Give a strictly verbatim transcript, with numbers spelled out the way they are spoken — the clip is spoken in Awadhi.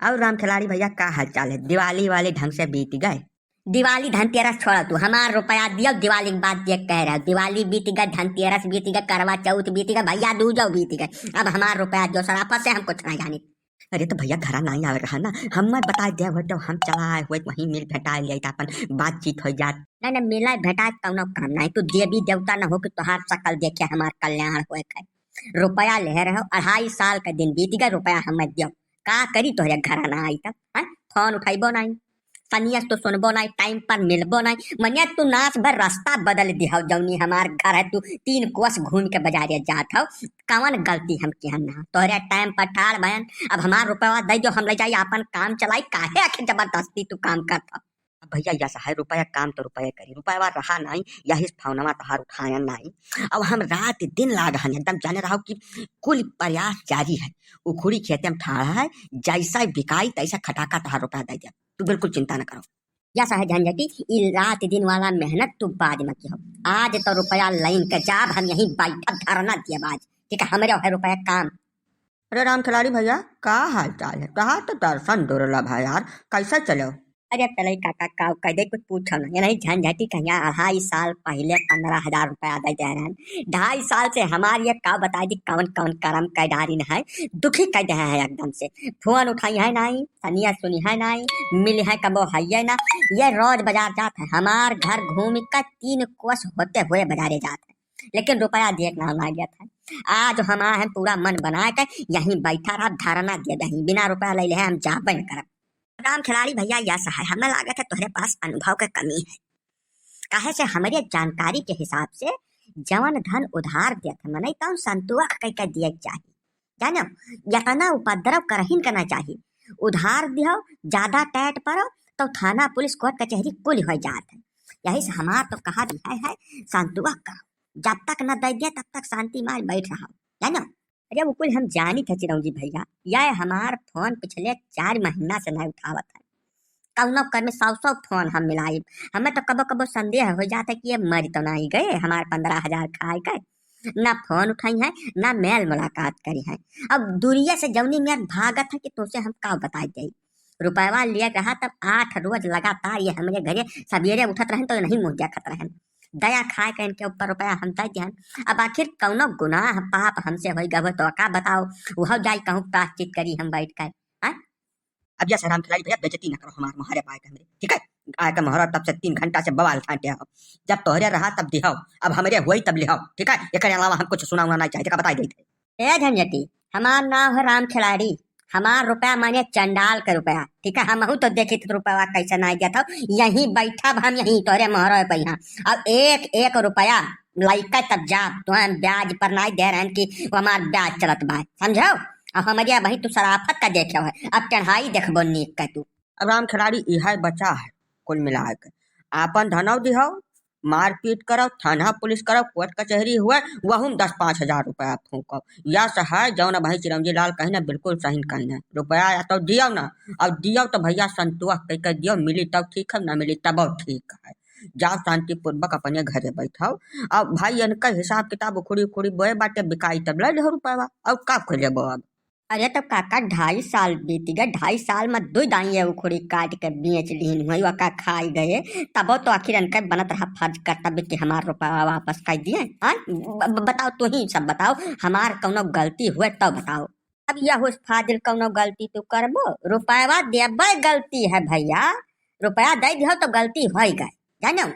और राम खिलाड़ी भैया, का हाल चाल है? दिवाली वाली ढंग से बीत गए? दिवाली धनतेरस छोड़ा तू, हमार रुपया दियो, दिवाली के बाद दे कह रहा। दिवाली बीत गए, धनतेरस बीत गए, करवा चौथ बीत गए, भैया दूजो बीत गए। अब हमार रुपया दियो, सराफत से हम कुछ नहीं जानी। अरे तो भैया घरा नहीं आवे रहा ना, हम मत बता दे हो तो हम चला आए हुए, वहीं मिल भेटा लिया तो अपन बातचीत हो जात। नहीं, नहीं, मिला भेटा कौनो काम नहीं, तू देवी देवता ना हो कि तोहार शकल देखे हमार कल्याण होए खाए। रुपया ले रहो, अढ़ाई साल का दिन बीत गए, रुपया हमें दियो। का करी तोहरे घर ना आई तब, हैं? फोन उठाइबो नहीं, सनियस तो सुनबो नहीं, टाइम पर मिलबो नहीं। मनिया तू नास भर रास्ता बदल दिहो, जौनी हमार घर है, तू तीन कोस घूम के बाजारे जात हो। कवन गलती हम किहन ना? तोहरे टाइम पर ठाड़ भयन, अब हमार रुपया दे दो, हम ले जाई आपन काम चलाई, काहे आखिर जबरदस्ती तू काम करत हो? अब भैया, यस है, रुपया काम तो रुपया करी, रुपया रहा नहीं, यही फोनवा तोहार उठायन नहीं। अब हम रात दिन लाग हन, एकदम जाने रहो कि कुल प्रयास जारी है। उखुड़ी खेते में ठाड़ा है, जैसा बिकाई तैसा खटाका तोहार रुपया दे दिया, तू बिल्कुल चिंता न करो। यस है झंझटी, ई रात दिन वाला मेहनत तू बाद में किहो। आज तो रुपया लाइन के जाब, हम यहीं बैठब, धरना दियब आज, ठीक है, हमरे है रुपया काम। अरे राम खिलाड़ी भैया, का हाल चाल है? कहा तो दर्शन दुर्लभ है यार, कैसे चलो? अरे तलई काका, काव कह दे, कुछ पूछो ना, ये नहीं झंझटी कहिया, अढ़ाई साल पहले पन्द्रह हजार रुपया दे दे रहे हैं। ढाई साल से हमार ये काव बताई दी, कौन कौन करम कह डारिन है, दुखी कह दे है एकदम से। फोन उठाई है नहीं, सनिया सुनी है नहीं, मिली है कबो है ये ना, ये रोज बाजार जात है, हमार घर घूम के तीन कोस होते हुए बाजारे जात है, लेकिन रुपया दिए के नाम ना लेत है। आज हम आए हैं पूरा मन बना के, यहीं बैठा रहा, धरना दे दही, बिना रुपया ले ले हम जाबे न करब। राम खिलाड़ी भैया, यस है, हमें लागत है तोहरे पास अनुभव के कमी है। काहे से हमरे जानकारी के हिसाब से जवन धन उधार देत है मनई, तौन संतोख कई के दिए के चाही। जानो, यतना उपद्रव करहिन के ना चाही। उधार दिहो, ज्यादा टाइट पड़ो, तो थाना, पुलिस, कोर्ट कचहरी कुल हो जात है। यही से हमार तो कहा भी है, है, संतोख करो, जब तक न दे दे, तब तक शांति मार बैठ रहो, जानो। अरे वो कुल हम जानी थे चिरौंजी भैया, यह हमार फोन पिछले चार महीना से नहीं उठावत है। कौनो कर में सौ सौ फोन हम मिलाइब, हमें तो कबो कबो संदेह हो जाता है कि ये मर तो नहीं गए, हमार पन्द्रह हजार खाए के, ना फोन उठाई है, ना मेल मुलाकात करी है। अब दूरिया से जौनी मेर भागत है कि तुमसे हम का बताई जाई। रुपयवा लिए रहा तब आठ रोज लगातार ये हमरे घरे सवेरे उठत रहन तो नहीं मुँह देखत रहन। दया खाए के इनके ऊपर रुपया हम दे दिहन। अब आखिर कौनो गुनाह पाप हमसे होई गए तो का बताओ, वह जाई कहूँ प्राश्चित करी हम बैठ कर, हाँ? अब यस है राम खिलाड़ी भैया, बेइज्जती ना करो हमार, मोहरे पाए के हमरे, ठीक है? आए के मोहरा तब से तीन घंटा से बवाल छांटे हो, जब तोहरे रहा तब दिहो, अब हमरे होई तब लिहो, ठीक है? एकरे अलावा हम कुछ सुना उना नहीं चाहिए, का बताई देते। ए झंझटी, हमार नाम है राम खिलाड़ी, हमार रुपया माने चंडाल के रुपया, ठीक है? हमहू तो देखी तो रुपया कैसे ना गया था, यहीं बैठब हम, यहीं तोहरे मोहरा पे यहाँ। अब एक एक रुपया लइका तब जा, तुम्हें ब्याज पर नहीं दे रहन कि वो हमार ब्याज चलत बा, समझो? अब हमरे भाई तू सराफत का देखे है, अब चढ़ाई देखबो नीक का तू। अब राम खिलाड़ी इहे बचा है, कुल मिला के आपन धनौ दिहो, मारपीट करो, थाना पुलिस करो, कोर्ट कचहरी हुए, वहू में दस पाँच हजार रुपया फूको। यस है जौन भाई चिरौंजी लाल कही ना, बिल्कुल सही कही ना, रुपया या तो दियो ना, और दियो तो भैया संतोष कह के दियो, मिली तब ठीक है, ना मिली तब ठीक है। जाओ शांतिपूर्वक अपने घरे बैठो। अब भाई इनका हिसाब किताब उखुड़ी उखुड़ी बोए बाटे, बिकाई तब ले लो रुपया, और का खोले बो अब? अरे तो काका, ढाई साल बीत गए, ढाई साल में दो दाई ये उखुड़ी काट के बेच लीन हुई, वका खाई गए, तबो तो आखिर इनके बनत रहा फर्ज कर्तव्य कि हमार रुपया वापस कर दिए। हाँ? ब-, ब-, बताओ, तू ही सब बताओ, हमार कौनो गलती हुए तो बताओ। अब यह उस फाजिल कौनो गलती तू करबो, रुपया देबे गलती है भैया, रुपया दे दिहो तो गलती होई गए, जानो?